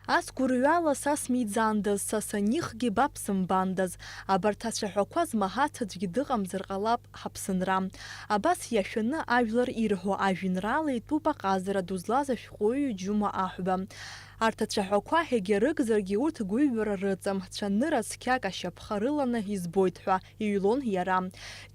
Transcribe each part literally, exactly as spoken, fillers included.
Ас гәырҩала са смиӡандаз, са санихгьы ба бсымбандаз. Абарҭ ацәаҳәақәа змаҳац аӡәгьы дыҟамзар ҟалап ҳаԥсынра. Абас иашәаны ажәлар ирҳәо ажәеинраала итәуп аҟазара ду злаз ашәҟәыҩҩы Џьума Аҳәба. Арҭ ацәаҳәақәа егьа рыгзаргьы урҭ гәыҩбара рыҵам, цәанырра цқьак ашьапха рыланы избоит ҳәа иҩлон иара.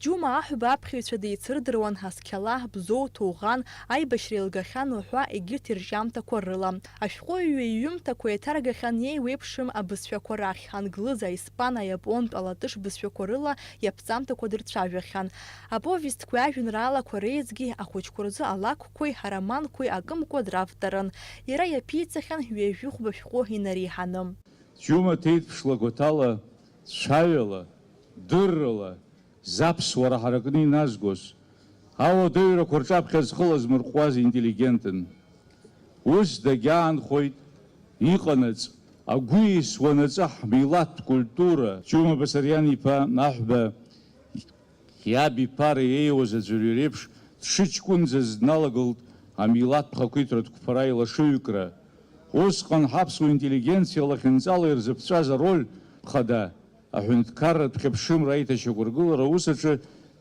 Џьума Аҳәба аԥхьаҩцәа деицырдыруан Асқьала, Бзоу, Ҭоуӷан, аибашьра еилгахьан уҳәа егьырҭ ирҿиамҭақәа рыла. Ашәҟәыҩҩы иҩымҭақәа еиҭаргахьан иеиуеиԥшым абызшәақәа рахь, англыз, аиспан, аиапонтә, алатыш бызшәақәа рыла иаԥҵамҭақәа дырцәажәахьан. Аповестқәеи ажәеинраалақәа реизгьы ахәыҷқәа рзы алакәқәеи ароманқәеи акымкәа дравторын. Иара иаԥиҵахьан ҩажәи хәба шәҟәы инареиҳаны. Џьума ҭеиҭԥшла гәаҭала, цәаҩала, дыррала, заԥсуара ҳаракны иназгоз, ауадаҩрақәа рҿаԥхьа зхы лазмырҟәуаз интеллигентын. Ус дагьаанхоит, иҟанаҵ, агәы еисуанаҵы ҳмилаҭтә культура. Џьума Басариан-иԥа Аҳәба иаб иԥара иеиуаз аӡәырҩы реиԥш дшыҷкәынӡаз дналагылт амилаҭтә хақәиҭратә қәԥара аилашыҩкра. Усҟан ҳаԥсуа интеллигенциа лахьынҵала ирзыԥҵәаз ароль хада, аҳәынҭқарратә хьыԥшымра аиҭашьақәыргылара аус аҿы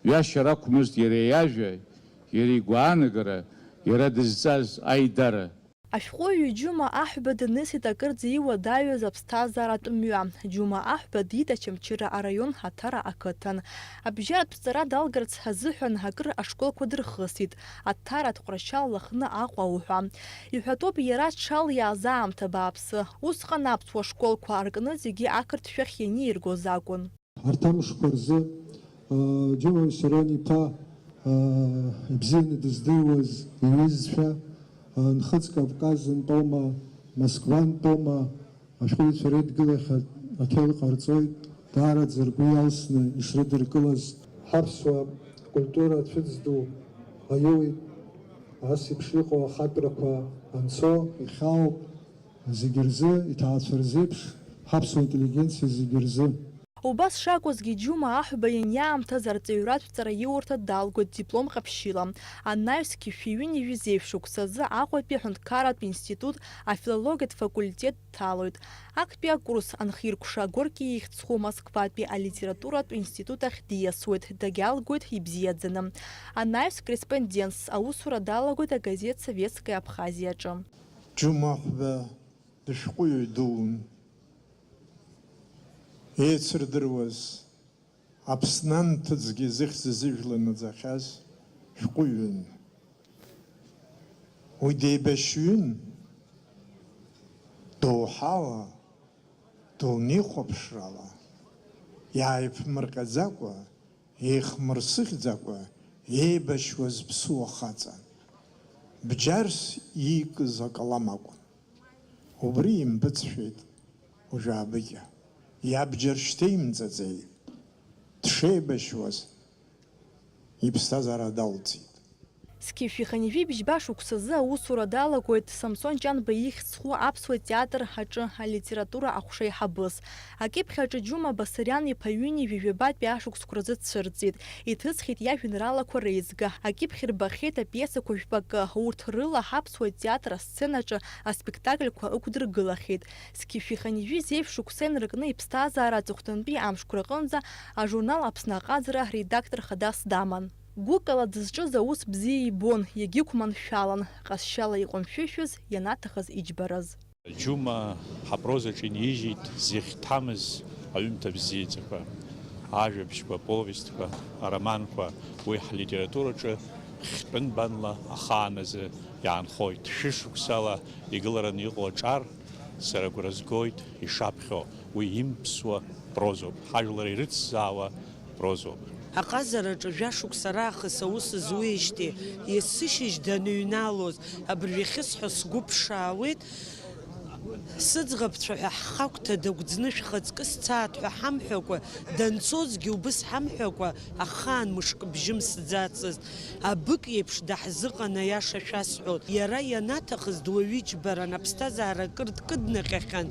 ҩашьара ақәмызт иара иажәа, иара игәаанагара, иара дызҵаз аидара. Ашәҟәыҩҩы Џьума Аҳәба днысит акырӡа иуадаҩыз аԥсҭазааратә мҩа. Џьума Аҳәба диит Очамчыра араион Аҭара ақыҭан. Абжьаратә ҵара далгарц азыҳәан акыр ашколқәа дырхысит. Аҭаратә Ҟәрашьал, Лыхны, Аҟәа уҳәа. Иҳәатәуп, иара дшалиааз аамҭа бааԥсы. Усҟан аԥсуа школқәа аркны зегьы ақырҭшәахь ианиргоз акәын. Арҭ амшқәа рзы, аа, Џьума Виссарион-иԥа, аа, ибзианы дыздыруаз иҩызцәа, аа, Нхыҵ Кавказ антәоума, Москва антәоума, ашәҟәыҩҩцәа реидгылахь аҭел ҟарҵоит, даараӡа ргәы иалсны ишрыдыркылаз. Ҳаԥсуа культура ацәыӡ ду аиуеит, ас еиԥш иҟоу ахатәрақәа анцо. Ихьаауп зегьы рзы, иҭаацәа рзеиԥш, ҳаԥсуа интеллигенциа зегьы рзы. Убас шакәызгьы, Џьума Аҳәба ианиаамҭаз арҵаҩратә ҵараиурҭа далгоит диплом ҟаԥшьыла. Анаҩс зқьи шәи ҩынҩажәи зеижә шықәсазы Аҟәатәи аҳәынҭқарратә институт афилологиатә факультет дҭалоит. Актәи акурс анхиркәша, Горки ихьӡ зху Москватәи алитературатә институт ахь диасуеит, дагьалгоит ибзиаӡаны. Анаҩс корреспондентс аусура далагоит агазеҭ Советская Абхазиаҿы. Џьума Аҳәба дышәҟәыҩҩы дуун. Еицырдыруаз, Аԥсны анҭыҵгьы зыхьӡ азыжәла наӡахьаз шәҟәыҩҩын. Уи деибашьҩын, доуҳала, дунеихәаԥшрала, иааиԥмырҟьаӡакәа, еихмырсыӷьӡакәа еибашьуаз ԥсуа хаҵан. Бџьарс иикыз акалам акәын. Убри импыҵшәеит уажәаабыкьа. Иабџьар шьҭеимҵаӡеит. Дшеибашьуаз иԥсҭазаара далҵит. Зқьи жәшәи хынҩажәи бжьба шықәсазы аусура далагоит Самсон Ҷанба ихьӡ зху аԥсуа театр аҿы алитература аҟәша аиҳабыс. Акьыԥхь аҿы Џьума Басариан-иԥа ҩынҩажәи жәабатәи ашықәсқәа рзы дцәырҵит. Иҭысхит иажәеинраалақәа реизга. Акьыԥхь рбахьеит апиесақәа жәпакы. Урҭ рыла ҳаԥсуа театр асценаҿы аспектакльқәа ықәдыргылахьеит. Зқьи жәшәи хынҩажәи зеижә шықәса инаркны иԥсҭазаара аҵыхәтәантәи амшқәа рҟынӡа ажурнал Аԥсны аҟазара редактор хадас даман. Гәыкала дызҿыз аус бзиа ибон, иагьықәманшәалан, ҟазшьала иҟәымшәышәыз, ианаҭахыз иџьбараз. Џьума ҳапрозаҿы инижьит зихьҭамыз аҩымҭа бзиаӡақәа, ажәабжьқәа, аповестқәа, ароманқәа, уи ҳлитератураҿы хьтәы-нбанла ахааназы иаанхоит. Шәышықәсала игылараны иҟоу аҿар сара агәра згоит ишаԥхьо, уи имԥсуа прозоуп, ҳажәлар ирыцзаауа прозоуп. Аҟазараҿы жәашықәса раахыс аус зуеижьҭеи, есышьыжь даныҩналоз, абыржәы ахьысҳәо сгәы ԥшаауеит, сыӡӷабцәа ҳәа ҳхагәҭа дагәӡны шәхаҵкы сцааит ҳәа ҳамҳәакәа, данцозгьы убыс ҳамҳәакәа, ахаан мышк бжьы мсӡацызт. Абык иеиԥш даҳзыҟан, аиаша шәасҳәоит. Иара ианаҭахыз дуаҩы иџьбаран, аԥсҭазаара акыр дкыднаҟьахьан,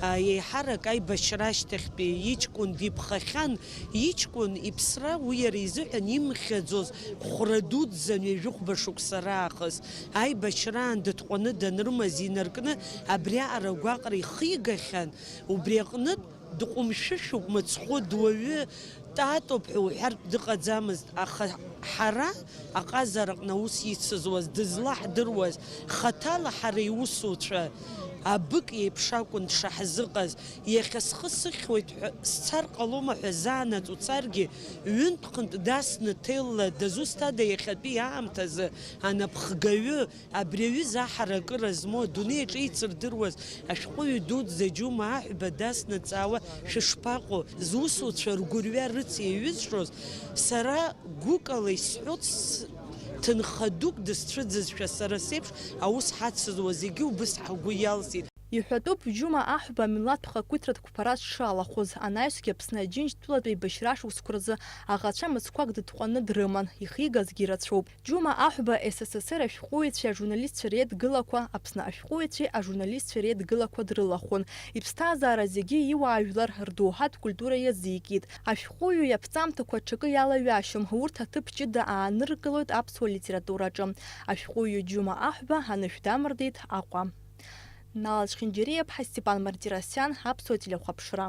а, еиҳарак аибашьра ашьҭахьтәи иҷкәын диԥхахьан, иҷкәын иԥсра уи иара изыҳәан имхьаӡоз хәра дуӡӡан ҩажәихәба шықәса раахыс. Аибашьраан дытҟәаны данрымаз инаркны абриаҟара агәаҟра ихигахьан, убри аҟнытә дҟәымшәышәуп, мыцхәы дуаҩы татоуп ҳәа уҳәартә дыҟаӡамызт, аха ҳара аҟазараҟны аус ицызуаз, дызлаҳдыруаз, хаҭала ҳара иусуцәа абык еиԥш акәын дшаҳзыҟаз, иахьа схы сыхьуеит ҳәа, сцар ҟалома ҳәа заанаҵ уцаргьы, ҩынтә-хынтә дасны ҭелла дазусҭада иахьатәи аамҭазы анапхгаҩы, абри аҩыза аҳаракыра змоу, адунеи аҿы еицырдыруаз ашәҟәыҩҩы дуӡӡа Џьума Аҳәба дасны дҵаауа шәышԥаҟоу? Зусуцәа ргәырҩа рыцеиҩызшоз, сара гәыкала исҳәоит, с-, ҭынха дук дысцәыӡызшәа, сара сеиԥш аус ҳацызуа зегьы убыс ҳгәы иалсит. Иҳәатәуп Џьума Аҳәба амилаҭтә хақәиҭратә қәԥара зҽалахәыз, анаҩсгьы Аԥсны Аџьынџьтәылатә еибашьра шықәсқәа рзы аӷацәа мыцқәак дытҟәаны дрыман, ихигазгьы ирацәоуп. Џьума Аҳәба С С С Р ашәҟәыҩҩцәеи ажурналистцәеи реидгылақәа, Аԥсны ашәҟәыҩҩцәеи ажурналистцәеи реидгылақәа дрылахәын. Иԥсҭазаара зегьы иуаажәлар рдоуҳатә культура иазикит. Ашәҟәыҩҩы иаԥҵамҭақәа аҽакы иалаҩашьом, урҭ аҭыԥ ҷыда ааныркылоит аԥсуа литератураҿы. Ашәҟәыҩҩы Џьума Аҳәба анышә дамырдеит Аҟәа. Нала Чхинџьариаԥҳа, Степан Мартиросиан, Аԥсуа телехәаԥшра.